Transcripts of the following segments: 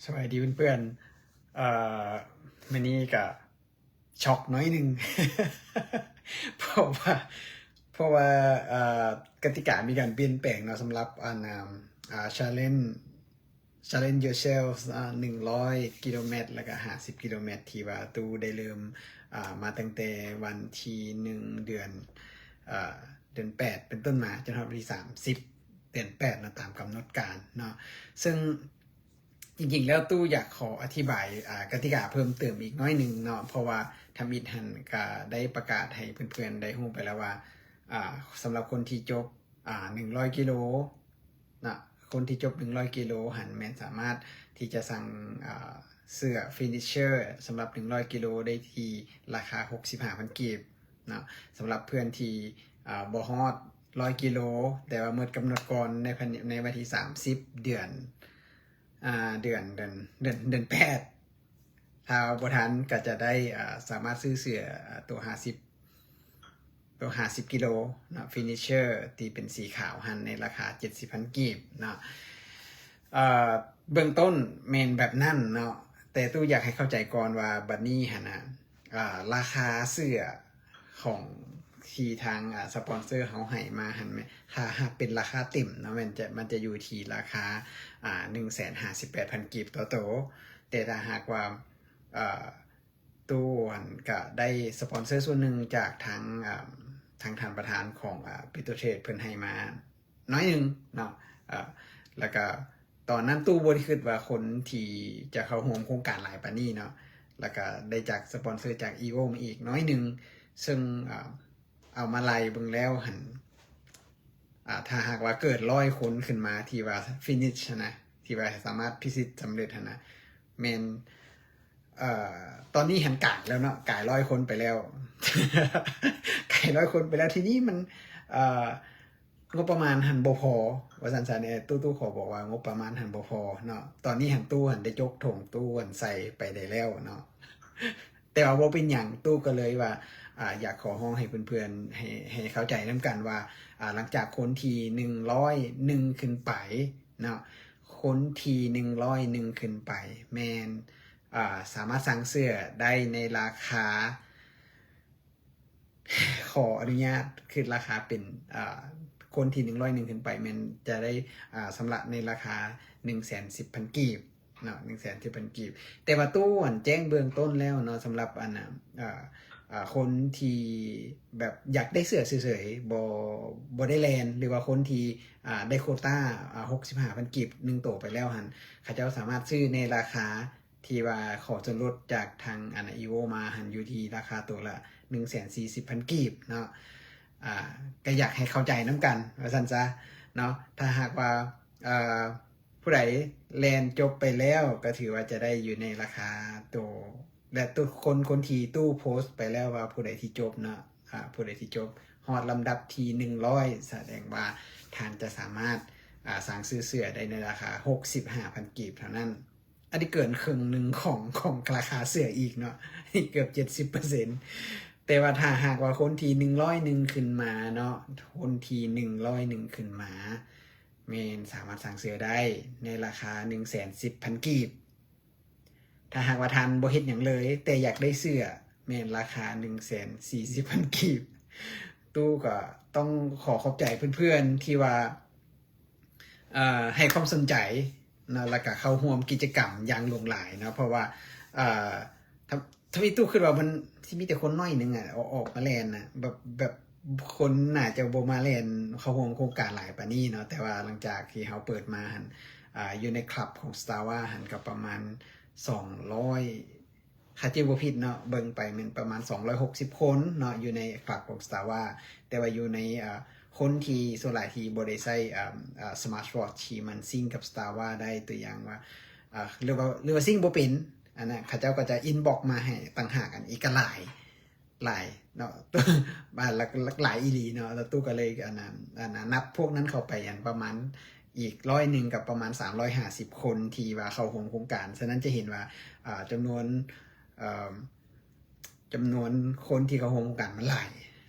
ສະບາຍດີເພື່ອນໆ ເອີ ມື້ນີ້ກະຊັອກໜ້ອຍໜຶ່ງ ເພາະວ່າ ເພາະວ່າ ເອີ ກະຕິກາມີການປ່ຽນແປງເນາະ ສຳລັບອັນ ອາ challenge challenge yourself ອາ ໜຶ່ງຮ້ອຍກິໂລແມັດ ແລ້ວກະຫ້າສິບກິໂລແມັດ ທີ່ວ່າຕູ້ໄດ້ເລີ່ມ ອາ ມາຕັ້ງແຕ່ວັນທີໜຶ່ງ ເດືອນ ອາ ເດືອນແປດ ເປັນຕົ້ນມາ ຈົນຮອດວັນທີສາມສິບ ເດືອນແປດເນາະ ຕາມກຳນົດການເນາະ ເຊິ່ງ ຈິງໆແລ້ວຕູ້ຢາກຂໍອະທິບາຍ ອາ ກະຕິກາເພີ່ມເຕີມອີກໜ້ອຍໜຶ່ງເນາະ ເພາະວ່າທຳອິດຫັ້ນກະໄດ້ປະກາດໃຫ້ເພື່ອນໆໄດ້ຮູ້ໄປແລ້ວວ່າ ອາ ສຳລັບຄົນທີ່ຈົບ ອາ ໜຶ່ງຮ້ອຍກິໂລເນາະ ຄົນທີ່ຈົບໜຶ່ງຮ້ອຍກິໂລຫັ້ນແມ່ນສາມາດທີ່ຈະສັ່ງ ອາ ເສື້ອ finisher ສຳລັບໜຶ່ງຮ້ອຍກິໂລໄດ້ທີ່ລາຄາຫົກສິບຫ້າພັນກີບເນາະ ສຳລັບເພື່ອນທີ່ ອາ ບໍ່ຮອດຮ້ອຍກິໂລ ແຕ່ວ່າໝົດກຳນົດກ່ອນໃນ ໃນວັນທີສາມສິບ ເດືອນ ອາ ເດືອນ ເດືອນ ເດືອນ ເດືອນແປດ ຖ້າບໍ່ທັນກໍຈະໄດ້ ອາ ສາມາດຊື້ເສື້ອ ອາ ໂຕຫ້າສິບ ໂຕຫ້າສິບກິໂລເນາະ finisher ທີ່ເປັນສີຂາວຫັ້ນ ໃນລາຄາເຈັດສິບພັນກີບເນາະ ເອີ ເບື້ອງຕົ້ນແມ່ນແບບນັ້ນເນາະ ແຕ່ຕູ້ຢາກໃຫ້ເຂົ້າໃຈກ່ອນວ່າບັດນີ້ຫັ້ນນະ ອາ ລາຄາເສື້ອຂອງທີ່ທາງ ອາ ສະປອນເຊີເຮົາໃຫ້ມາຫັ້ນແມ່ນ ຖ້າຫາກເປັນລາຄາເຕັມເນາະ ແມ່ນຈະ ມັນຈະຢູ່ທີ່ລາຄາ ອາ ໜຶ່ງແສນຫ້າສິບແປດພັນກີບຕໍ່ໂຕ ແຕ່ຖ້າຫາກວ່າ ອາ ຕູ້ຫັ້ນກະໄດ້ສະປອນເຊີສ່ວນໜຶ່ງຈາກທາງ ອາ ທາງທ່ານປະທານຂອງ ອາ Petrotrade ເພິ່ນໃຫ້ມາໜ້ອຍໜຶ່ງເນາະ ອາ ແລ້ວກະຕອນນັ້ນຕູ້ບໍ່ໄດ້ຄິດວ່າຄົນທີ່ຈະເຂົ້າຮ່ວມໂຄງການຫຼາຍປານນີ້ເນາະ ແລ້ວກະໄດ້ຈາກສະປອນເຊີຈາກ Evo ມາອີກໜ້ອຍໜຶ່ງ ເຊິ່ງ ອາ ເອົາມາໄລ່ເບິ່ງແລ້ວຫັ້ນ ອາ ຖ້າຫາກວ່າເກີນຮ້ອຍຄົນຂຶ້ນມາທີ່ວ່າ finish ຫັ້ນນະ ທີ່ວ່າສາມາດພິຊິດສຳເລັດຫັ້ນນະ ແມ່ນ ເອີ ຕອນນີ້ຫັ້ນກາຍແລ້ວເນາະ ກາຍຮ້ອຍຄົນໄປແລ້ວ ກາຍຮ້ອຍຄົນໄປແລ້ວ ທີນີ້ມັນ ເອີ ງົບປະມານຫັ້ນບໍ່ພໍ ວ່າຊັ້ນຊະແດ່ ຕູ້ ຕູ້ຂໍບອກວ່າງົບປະມານຫັ້ນບໍ່ພໍເນາະ ຕອນນີ້ຫັ້ນຕູ້ຫັ້ນໄດ້ຈົກຖົງຕູ້ຫັ້ນໃສ່ໄປໄດ້ແລ້ວເນາະ ແຕ່ວ່າບໍ່ເປັນຫຍັງ ຕູ້ກໍເລີຍວ່າ ອາ ຢາກຂໍຮ້ອງໃຫ້ເພື່ອນໆ ໃຫ້ ໃຫ້ເຂົ້າໃຈນຳກັນວ່າ ອາ ຫຼັງຈາກຄົນທີໜຶ່ງຮ້ອຍໜຶ່ງຂຶ້ນໄປເນາະ ຄົນທີໜຶ່ງຮ້ອຍໜຶ່ງຂຶ້ນໄປ ແມ່ນ ອາ ສາມາດສັ່ງເສື້ອໄດ້ໃນລາຄາ ຂໍອະນຸຍາດ ຄືລາຄາເປັນ ອາ ຄົນທີໜຶ່ງຮ້ອຍໜຶ່ງຂຶ້ນໄປ ແມ່ນຈະໄດ້ ອາ ຊຳລະໃນລາຄາໜຶ່ງແສນສິບພັນກີບເນາະ ໜຶ່ງແສນສິບພັນກີບ ແຕ່ວ່າຕູ້ອັນແຈ້ງເບື້ອງຕົ້ນແລ້ວເນາະ ສຳລັບອັນ ອາ ອາ ຄົນທີ່ແບບຢາກໄດ້ເສື້ອເສີຍໆ ບໍ່ ບໍ່ໄດ້ແລ່ນ ຫຼືວ່າຄົນທີ່ ອາ ໄດ້ໂຄຕາ ອາ ຫົກສິບຫ້າພັນກີບໜຶ່ງໂຕໄປແລ້ວຫັ້ນ ເຂົາເຈົ້າສາມາດຊື້ໃນລາຄາ ທີ່ວ່າຂໍສ່ວນລົດຈາກທາງອັນ Evo ມາຫັ້ນ ຢູ່ທີ່ລາຄາໂຕລະໜຶ່ງແສນສີ່ສິບພັນກີບເນາະ ອາ ກໍຢາກໃຫ້ເຂົ້າໃຈນຳກັນວ່າຊັ້ນຊະເນາະ ຖ້າຫາກວ່າ ເອີ ຜູ້ໃດແລ່ນຈົບໄປແລ້ວ ກໍຖືວ່າຈະໄດ້ຢູ່ໃນລາຄາໂຕ ແລະ ທຸກຄົນ ຄົນທີ່ຕູ້ໂພສໄປແລ້ວວ່າຜູ້ໃດທີ່ຈົບເນາະ ອາ ຜູ້ໃດທີ່ຈົບຮອດລຳດັບທີໜຶ່ງຮ້ອຍ ສະແດງວ່າທ່ານຈະສາມາດ ອາ ສັ່ງຊື້ເສື້ອໄດ້ໃນລາຄາຫົກສິບຫ້າພັນກີບເທົ່ານັ້ນ. ອັນນີ້ເກີນເຄິ່ງໜຶ່ງຂອງ ຂອງລາຄາເສື້ອອີກເນາະ ເກືອບເຈັດສິບເປີເຊັນ ແຕ່ວ່າຖ້າຫາກວ່າຄົນທີໜຶ່ງຮ້ອຍໜຶ່ງຂຶ້ນມາເນາະ ຄົນທີໜຶ່ງຮ້ອຍໜຶ່ງຂຶ້ນມາ ແມ່ນສາມາດສັ່ງເສື້ອໄດ້ໃນລາຄາໜຶ່ງແສນສິບພັນກີບ. ຖ້າຫາກວ່າທ່ານບໍ່ເຮັດຫຍັງເລີຍ ແຕ່ຢາກໄດ້ເສື້ອ ແມ່ນລາຄາໜຶ່ງແສນສີ່ສິບພັນກີບ. ຕູ້ກໍຕ້ອງຂໍຂອບໃຈເພື່ອນໆ ທີ່ວ່າ ເອີ ໃຫ້ຄວາມສົນໃຈເນາະ ແລ້ວກໍເຂົ້າຮ່ວມກິດຈະກຳຢ່າງຫຼວງຫຼາຍເນາະ ເພາະວ່າ ເອີ ທຳ ທຳອິດຕູ້ຄິດວ່າມັນຊິມີແຕ່ຄົນໜ້ອຍໜຶ່ງອະ ອອກ ອອກມາແລ່ນນະ ແບບ ແບບຄົນໜ້າຈະບໍ່ມາແລ່ນເຂົ້າຮ່ວມໂຄງການຫຼາຍປານນີ້ເນາະ ແຕ່ວ່າຫຼັງຈາກທີ່ເຮົາເປີດມາຫັ້ນ ອາ ຢູ່ໃນຄລັບຂອງ Strava ຫັ້ນກໍປະມານສອງຮ້ອຍ ຖ້າຈຳບໍ່ຜິດເນາະ ເບິ່ງໄປແມ່ນປະມານສອງຮ້ອຍຫົກສິບຄົນເນາະ ຢູ່ໃນຄລັບຂອງ Strava ແຕ່ວ່າຢູ່ໃນ ອາ ຄົນທີ່ສ່ວນຫຼາຍທີ່ບໍ່ໄດ້ໃຊ້ ອາ ອາ ສະມາດວອດທີ່ມັນຊິງກັບ Strava ໄດ້ ຕົວຢ່າງວ່າ ອາ ຫຼືວ່າ ຫຼືວ່າຊິງບໍ່ເປັນ ອັນນັ້ນເຂົາເຈົ້າກໍຈະອິນບັອກມາໃຫ້ຕ່າງຫາກ ອັນນີ້ກໍຫຼາຍ ຫຼາຍເນາະ ຫຼາຍ ຫຼາຍອີ່ຫຼີເນາະ ແລ້ວຕູ້ກໍເລີຍ ອັນນັ້ນ ອັນນັ້ນ ນັບພວກນັ້ນເຂົ້າໄປ ອັນປະມານອີກຮ້ອຍໜຶ່ງ ກັບປະມານສາມຮ້ອຍຫ້າສິບຄົນທີ່ວ່າເຂົ້າຮ່ວມໂຄງການ. ສະນັ້ນຈະເຫັນວ່າ ອາ ຈຳນວນ ເອີ ຈຳນວນຄົນທີ່ເຂົ້າຮ່ວມໂຄງການມັນຫຼາຍ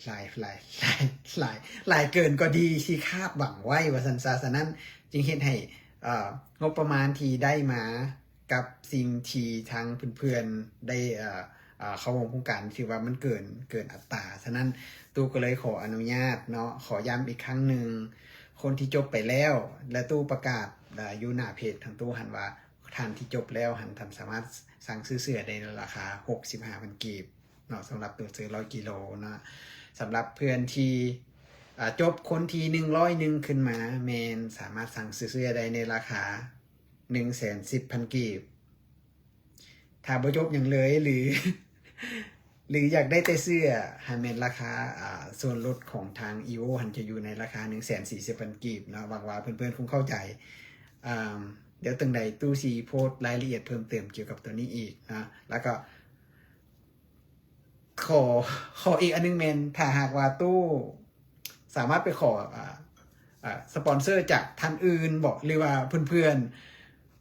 ຫຼາຍ ຫຼາຍ ຫຼາຍ ຫຼາຍ ຫຼາຍເກີນກວ່າທີ່ ທີ່ຄາດຫວັງໄວ້ວ່າຊັ້ນຊະ. ສະນັ້ນຈຶ່ງເຮັດໃຫ້ ເອີ ງົບປະມານທີ່ໄດ້ມາ ກັບສິ່ງທີ່ທາງເພື່ອນໆໄດ້ ເອີ ເອີ ເຂົ້າຮ່ວມໂຄງການ ຖືວ່າມັນເກີນ ເກີນອັດຕາ. ສະນັ້ນ ຕູ້ກໍເລີຍຂໍອະນຸຍາດເນາະ ຂໍຢ້ຳອີກຄັ້ງໜຶ່ງ ຄົນທີ່ຈົບໄປແລ້ວ ແລະ ຕູ້ປະກາດ ເອີ ຢູ່ໜ້າເພຈທາງຕູ້ຫັ້ນວ່າ ທ່ານທີ່ຈົບແລ້ວຫັ້ນ ທ່ານສາມາດສັ່ງຊື້ເສື້ອໄດ້ໃນລາຄາຫົກສິບຫ້າພັນກີບເນາະ ສຳລັບໂຕເສື້ອຮ້ອຍກິໂລເນາະ. ສຳລັບເພື່ອນທີ່ ອາ ຈົບຄົນທີໜຶ່ງຮ້ອຍໜຶ່ງຂຶ້ນມາ ແມ່ນສາມາດສັ່ງຊື້ເສື້ອໄດ້ໃນລາຄາໜຶ່ງແສນສິບພັນກີບ. ຖ້າບໍ່ຈົບຫຍັງເລີຍ ຫຼື ຫຼື ຢາກໄດ້ແຕ່ເສື້ອ ຫັ້ນແມ່ນລາຄາ ອາ ສ່ວນລົດຂອງທາງ ອີໂວ ຫັ້ນຈະຢູ່ໃນລາຄາໜຶ່ງແສນສີ່ສິບພັນກີບເນາະ. ຫວັງວ່າເພື່ອນໆຄົງເຂົ້າໃຈ. ອາ ດຽວຈັ່ງໃດຕູ້ຊິໂພສລາຍລະອຽດເພີ່ມເຕີມກ່ຽວກັບໂຕນີ້ອີກເນາະ. ແລ້ວກໍຂໍ ຂໍອີກອັນໜຶ່ງແມ່ນ ຖ້າຫາກວ່າຕູ້ ສາມາດໄປຂໍ ອາ ອາ ສະປອນເຊີຈາກທ່ານອື່ນບໍ ຫຼືວ່າເພື່ອນ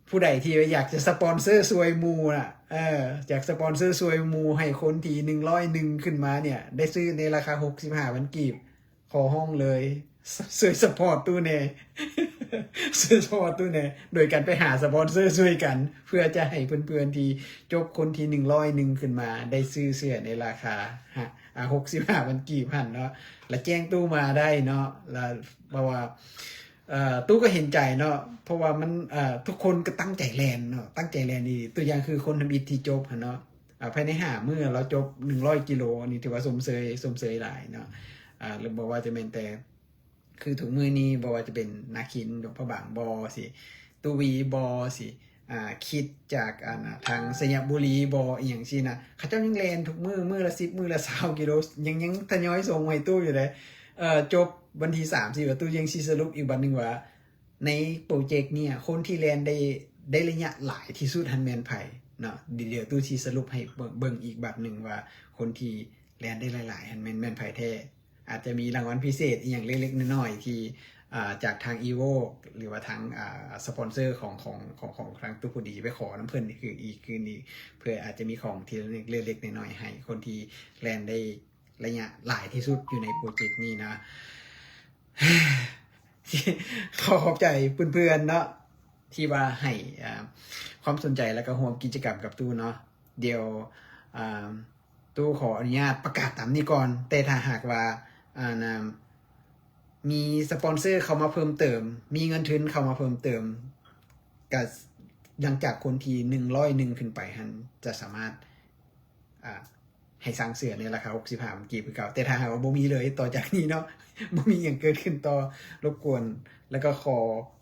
ໆຜູ້ໃດທີ່ຢາກຈະສະປອນເຊີຊ່ວຍໝູ່ນະ ເອີ ຢາກສະປອນເຊີຊ່ວຍໝູ່ໃຫ້ຄົນທີໜຶ່ງຮ້ອຍໜຶ່ງຂຶ້ນມາເນ່ຍ ໄດ້ຊື້ໃນລາຄາຫົກສິບຫ້າພັນກີບ ຂໍຮ້ອງເລີຍ ຊ່ວຍສະພອດຕູ້ແດ່ ຊ່ວຍສະພອດຕູ້ແດ່ ໂດຍການໄປຫາສະປອນເຊີຊ່ວຍກັນ ເພື່ອຈະໃຫ້ເພື່ອນໆທີ່ຈົບຄົນທີໜຶ່ງຮ້ອຍໜຶ່ງຂຶ້ນມາ ໄດ້ຊື້ເສື້ອໃນລາຄາ ອາ ຫົກສິບຫ້າພັນກີບຫັ້ນເນາະ ລະແຈ້ງຕູ້ມາໄດ້ເນາະ. ລະ ເພາະວ່າ ເອີ ຕູ້ກໍເຫັນໃຈເນາະ ເພາະວ່າມັນ ເອີ ທຸກຄົນກໍຕັ້ງໃຈແລ່ນເນາະ ຕັ້ງໃຈແລ່ນອີ່ຫຼີ. ຕົວຢ່າງຄືຄົນທຳອິດທີ່ຈົບຫັ້ນເນາະ ອາ ພາຍໃນຫ້າມື້ລາວຈົບໜຶ່ງຮ້ອຍກິໂລ ອັນນີ້ຖືວ່າຊົມເຊີຍ ຊົມເຊີຍຫຼາຍເນາະ. ອາ ຫຼືບໍ່ວ່າຈະແມ່ນແຕ່ ຄືທຸກມື້ນີ້ ບໍ່ວ່າຈະເປັນນາຄິນ ຫຼວງພະບາງບໍ ຊິ ຕູວີບໍ ຊິ ອາ ຄິດຈາກ ອັນ ທາງໄຊຍະບູລີບໍ ອີ່ຫຍັງຊີ້ນະ ເຂົາເຈົ້າຍັງແລ່ນທຸກມື້ ມື້ລະສິບ ມື້ລະຊາວກິໂລ ຍັງ ຍັງທະຍອຍສົ່ງໃຫ້ຕູ້ຢູ່ເດ້. ເອີ ຈົບວັນທີສາມສິບ ຕູ້ຍັງຊິສະຫຼຸບອີກບັດໜຶ່ງວ່າ ໃນໂປຣເຈັກນີ້ ຄົນທີ່ແລ່ນໄດ້ ໄດ້ໄລຍະຫຼາຍທີ່ສຸດຫັ້ນແມ່ນໃຜເນາະ. ດຽວຕູ້ຊິສະຫຼຸບໃຫ້ເບິ່ງ ເບິ່ງອີກບັດໜຶ່ງວ່າ ຄົນທີ່ແລ່ນໄດ້ຫຼາຍໆຫັ້ນແມ່ນ ແມ່ນໃຜແທ້. ອາດຈະມີລາງວັນພິເສດອີ່ຫຍັງເລັກໆນ້ອຍໆທີ່ ອ່າ ຈາກທາງ ອີໂວ ຫຼືວ່າທາງ ອ່າ ສະປອນເຊີຂອງ ຂອງ ຂອງ ຂອງທາງຕູ້ຜູ້ດີໄປຂໍນຳເພິ່ນ ຄືອີກຄືນີ້ ເພື່ອອາດຈະມີຂອງທີ່ລະນຶກເລັກໆນ້ອຍໆໃຫ້ຄົນທີ່ແລ່ນໄດ້ໄລຍະຫຼາຍທີ່ສຸດຢູ່ໃນໂປຣເຈັກນີ້ນະ. ຂໍຂອບໃຈເພື່ອນໆເນາະ ທີ່ວ່າໃຫ້ ອ່າ ຄວາມສົນໃຈ ແລ້ວກໍຮ່ວມກິດຈະກຳກັບຕູ້ເນາະ. ດຽວ ອ່າ ຕູ້ຂໍອະນຸຍາດປະກາດຕາມນີ້ກ່ອນ ແຕ່ຖ້າຫາກວ່າ ອ່າ ນະ ມີສະປອນເຊີເຂົ້າມາເພີ່ມເຕີມ ມີເງິນທຶນເຂົ້າມາເພີ່ມເຕີມ ກະຫຼັງຈາກຄົນທີໜຶ່ງຮ້ອຍໜຶ່ງຂຶ້ນໄປຫັ້ນ ຈະສາມາດ ອ່າ ໃຫ້ສັ່ງເສື້ອໃນລາຄາຫົກສິບຫ້າພັນກີບຄືເກົ່າ. ແຕ່ຖ້າຫາກວ່າບໍ່ມີເລີຍຕໍ່ຈາກນີ້ເນາະ ບໍ່ມີຫຍັງເກີດຂຶ້ນຕໍ່ ລົບກວນ ແລ້ວກໍຂໍ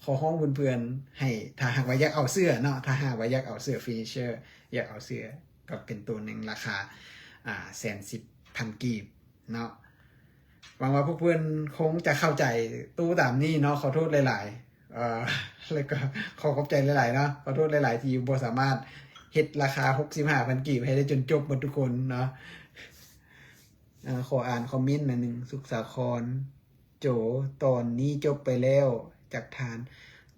ຂໍຮ້ອງເພື່ອນໆໃຫ້ ຖ້າຫາກວ່າຢາກເອົາເສື້ອເນາະ ຖ້າຫາກວ່າຢາກເອົາເສື້ອ Finisher ຢາກເອົາເສື້ອ ກໍເປັນໂຕໜຶ່ງລາຄາ ອ່າ ແສນສິບພັນກີບເນາະ. ຫວັງວ່າພວກເພິ່ນຄົງຈະເຂົ້າໃຈຕູ້ຕາມນີ້ເນາະ. ຂໍໂທດຫຼາຍໆ ເອີ ແລ້ວກໍຂໍຂອບໃຈຫຼາຍໆເນາະ. ຂໍໂທດຫຼາຍໆທີ່ບໍ່ສາມາດເຮັດລາຄາຫົກສິບຫ້າພັນກີບໃຫ້ໄດ້ຈົນຈົບໝົດທຸກຄົນເນາະ. ເອີ ຂໍອ່ານຄອມເມັນໜ້ອຍໜຶ່ງ. ສຸກສາຄອນ ໂຈ ຕອນນີ້ຈົບໄປແລ້ວຈັກທ່ານ?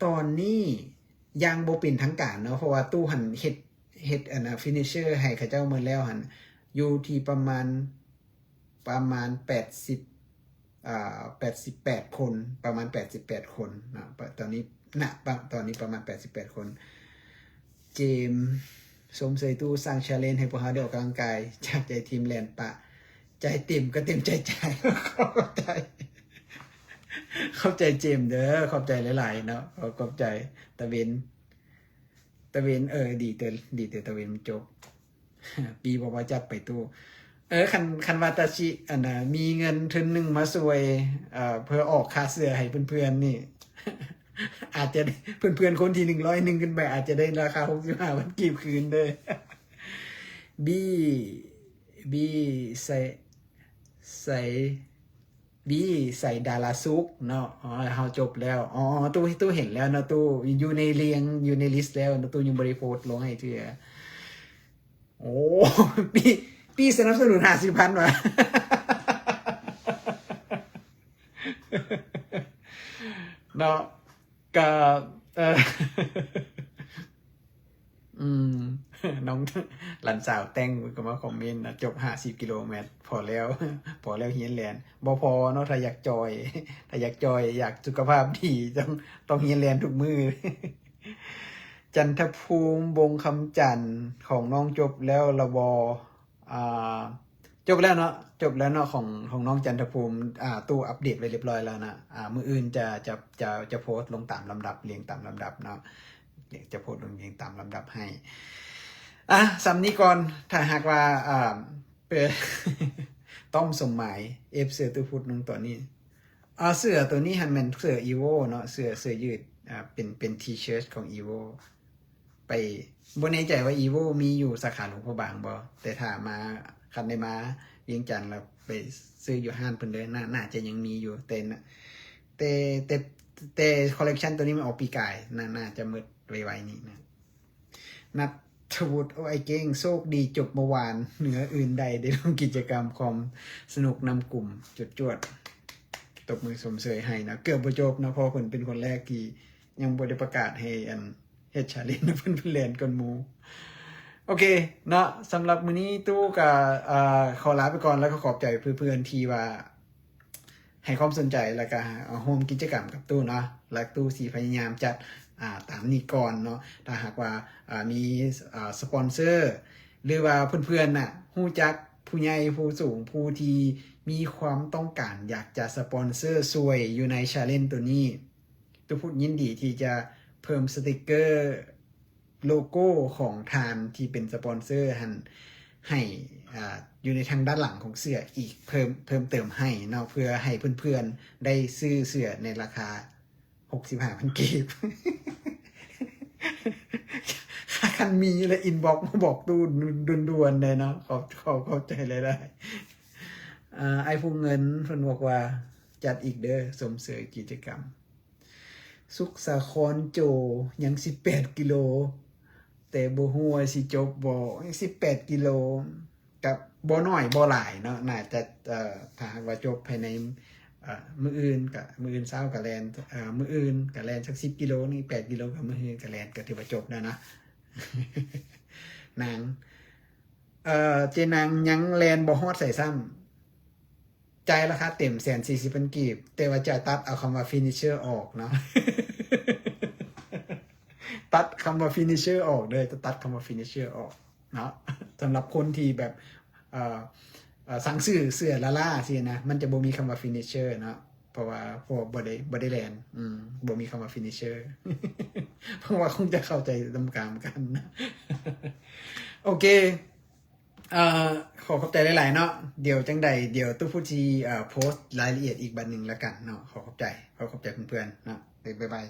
ຕອນນີ້ຍັງບໍ່ເປັນທາງການເນາະ ເພາະວ່າຕູ້ຫັ້ນເຮັດ ເຮັດອັນນ່າ Finisher ໃຫ້ເຂົາເຈົ້າໝົດແລ້ວຫັ້ນ ຢູ່ທີ່ປະມານ ປະມານແປດສິບ ອ່າ ແປດສິບແປດຄົນ ປະມານແປດສິບແປດຄົນນະ ຕອນນີ້ນະ ຕອນນີ້ປະມານແປດສິບແປດຄົນ. ເຈມ ຊົມເຊີຍຕູ້ສ້າງ challenge ໃຫ້ພວກເຮົາໄດ້ອອກກຳລັງກາຍ ຈາກໃຈທີມແລ່ນປະ ໃຈເຕັມກໍເຕັມໃຈຈ່າຍ. ຂອບໃຈ ຂອບໃຈເຈມເດີ ຂອບໃຈຫຼາຍໆເນາະ. ຂອບ ຂອບໃຈຕາເວັນ ຕາເວັນ ເອີ ດີແຕ່ ດີແຕ່ຕາເວັນມັນຈົບ. ປີບອກວ່າຈັດໄປຕູ້ ເອີ ຄັນ ຄັນວ່າຕາຊິ ອັນນ່າ ມີເງິນທຶນໜຶ່ງມາຊ່ວຍ ເອີ ເພື່ອອອກຄ່າເສື້ອໃຫ້ເພື່ອນໆນີ້ ອາດຈະ ເພື່ອນໆຄົນທີໜຶ່ງຮ້ອຍໜຶ່ງຂຶ້ນໄປ ອາດຈະໄດ້ລາຄາຫົກສິບຫ້າພັນກີບຄືນເດີ. ບີ ບີ ໃສ່ ໃສ່ ວີ ໃສ່ດາລາສຸກເນາະ. ອໍ ເຮົາຈົບແລ້ວ. ອໍ ຕູ້ ຕູ້ເຫັນແລ້ວເນາະ ຕູ້ຢູ່ໃນລຽງ ຢູ່ໃນລິສແລ້ວເນາະ ຕູ້ຍັງບໍ່ໄດ້ໂພສລົງໃຫ້ເທື່ອ. ໂອ້ ປີ້ ປີ້ສະໜັບສະໜູນຫ້າສິບພັນວ່າ ເນາະ. ກະ ເອີ ອືມ ນ້ອງ ຫຼານສາວແຕ່ງກໍມາຄອມເມັນນະ ຈົບຫ້າສິບກິໂລແມັດ ພໍແລ້ວ ພໍແລ້ວຮຽນແລ່ນ. ບໍ່ພໍເນາະ ຖ້າຢາກຈ່ອຍ ຖ້າຢາກຈ່ອຍ ຢາກສຸຂະພາບດີ ຕ້ອງ ຕ້ອງຮຽນແລ່ນທຸກມື້. ຈັນທະພູມ ວົງຄຳຈັນ ຂອງນ້ອງຈົບແລ້ວລະບໍ່? ອ່າ ຈົບແລ້ວເນາະ ຈົບແລ້ວເນາະ ຂອງ ຂອງນ້ອງຈັນທະພູມ. ອ່າ ຕູ້ອັບເດດໄວ້ຮຽບຮ້ອຍແລ້ວນະ. ອ່າ ມື້ອື່ນຈະ ຈະ ຈະ ຈະໂພສລົງຕາມລຳດັບ ລຽງຕາມລຳດັບເນາະ ຈະໂພສລົງລຽງຕາມລຳດັບໃຫ້. ອ່າ ສ່ຳນີ້ກ່ອນ. ຖ້າຫາກວ່າ ອ່າ ເປີ ຕ້ອມສົມໝາຍ ເອັຟເສື້ອຕູ້ພຸດໜຶ່ງຕອນນີ້. ອ່າ ເສື້ອໂຕນີ້ຫັ້ນແມ່ນເສື້ອ Evo ເນາະ ເສື້ອ ເສື້ອຢືດ ອ່າ ເປັນ ເປັນ T-shirt ຂອງ Evo. ໄປ ບໍ່ແນ່ໃຈວ່າ Evo ມີຢູ່ສາຂາຫຼວງພະບາງບໍ່ ແຕ່ຖ້າມາ ຄັນໄດ້ມາວຽງຈັນແລ້ວໄປຊື້ຢູ່ຮ້ານເພິ່ນເດີ. ໜ້າ ໜ້າຈະຍັງມີຢູ່ ແຕ່ ແຕ່ ແຕ່ ແຕ່ collection ໂຕນີ້ມັນອອກປີກາຍ ໜ້າ ໜ້າຈະໝົດໄວໆນີ້ນະ. ນັດທະວຸດ ໂອ້ ອ້າຍເກັ່ງ ໂຊກດີຈົບເມື່ອວານ ເໜືອອື່ນໃດໄດ້ຮ່ວມກິດຈະກຳຄວາມສະໜຸກນຳກຸ່ມ ຈວດໆ ຕົບມືຊົມເຊີຍໃຫ້ນະ. ເກືອບບໍ່ຈົບນະ ເພາະເພິ່ນເປັນຄົນແລກທີ່ຍັງບໍ່ໄດ້ປະກາດໃຫ້ ອັນ ເຮັດ challenge ນຳເພິ່ນ ເພິ່ນແລ່ນກ່ອນໝູ່. ໂອເຄເນາະ ສຳລັບມື້ນີ້ຕູ້ກະ ເອີ ຂໍລາໄປກ່ອນ ແລ້ວກໍຂອບໃຈເພື່ອນໆທີ່ວ່າ ໃຫ້ຄວາມສົນໃຈ ແລ້ວກະ ເອີ ຮ່ວມກິດຈະກຳກັບຕູ້ເນາະ ແລະ ຕູ້ຊິພະຍາຍາມຈັດ ອ່າ ຕາມນີ້ກ່ອນເນາະ. ຖ້າຫາກວ່າ ອ່າ ມີ ອ່າ ສະປອນເຊີ ຫຼືວ່າເພື່ອນໆນະ ຮູ້ຈັກຜູ້ໃຫຍ່ຜູ້ສູງ ຜູ້ທີ່ມີຄວາມຕ້ອງການຢາກຈະສະປອນເຊີຊ່ວຍຢູ່ໃນ challenge ໂຕນີ້ ຕູ້ພຸດຍິນດີທີ່ຈະເພີ່ມສະຕິກເກີ ໂລໂກ້ຂອງທ່ານທີ່ເປັນສະປອນເຊີຫັ້ນ ໃຫ້ ອ່າ ຢູ່ໃນທາງດ້ານຫຼັງຂອງເສື້ອອີກ ເພີ່ມ ເພີ່ມເຕີມໃຫ້ເນາະ ເພື່ອໃຫ້ເພື່ອນໆໄດ້ຊື້ເສື້ອໃນລາຄາຫົກສິບຫ້າພັນກີບ. ຄັນມີແລ້ວ inbox ມາບອກຕູ້ດ່ວນໆເດີເນາະ. ຂອບ ຂອບ ຂອບໃຈຫຼາຍໆ. ອ່າ ອ້າຍຜູ້ເງິນເພິ່ນບອກວ່າ ຈັດອີກເດີ ຊົມເຊີຍກິດຈະກຳ. ສຸກສາຄອນໂຈ ຍັງສິບແປດກິໂລ ແຕ່ບໍ່ຮູ້ວ່າຊິຈົບບໍ່. ຍັງສິບແປດກິໂລ ກະບໍ່ໜ້ອຍບໍ່ຫຼາຍເນາະ ໜ້າຈະ ເອີ ຖ້າຫາກວ່າຈົບພາຍໃນ ເອີ ມື້ອື່ນກະ ມື້ອື່ນເຊົ້າກະແລ່ນ ເອີ ມື້ອື່ນກະແລ່ນສັກສິບກິໂລນີ້ ແປດກິໂລກະມື້ອື່ນກະແລ່ນ ກະຖືວ່າຈົບແລ້ວນະ. ນາງ ເອີ ເຈນາງຍັງແລ່ນບໍ່ຮອດໃສຊ້ຳ. ຈ່າຍລາຄາເຕັມແສນສີ່ສິບພັນກີບ ແຕ່ວ່າຈະຕັດເອົາຄຳວ່າ finisher ອອກເນາະ ຕັດຄຳວ່າ finisher ອອກເດີ ຈະຕັດຄຳວ່າ finisher ອອກເນາະ. ສຳລັບຄົນທີ່ແບບ ເອີ ເອີ ສັ່ງຊື້ເສື້ອລ້າໆຊີ້ນະ ມັນຈະບໍ່ມີຄຳວ່າ finisher ເນາະ ເພາະວ່າ ເພາະວ່າບໍ່ໄດ້ ບໍ່ໄດ້ແລ່ນ ອືມ ບໍ່ມີຄຳວ່າ finisher ຫວັງວ່າຄົງຈະເຂົ້າໃຈຕາມການນະ. ໂອເຄ ອ່າ ຂໍຂອບໃຈຫຼາຍໆເນາະ. ດຽວຈັ່ງໃດ ດຽວຕູ້ພຸດຊິ ອ່າ ໂພສລາຍລະອຽດອີກບັດໜຶ່ງລະກັນເນາະ. ຂໍຂອບໃຈ ຂໍຂອບໃຈເພື່ອນໆເນາະ. ບາຍບາຍ.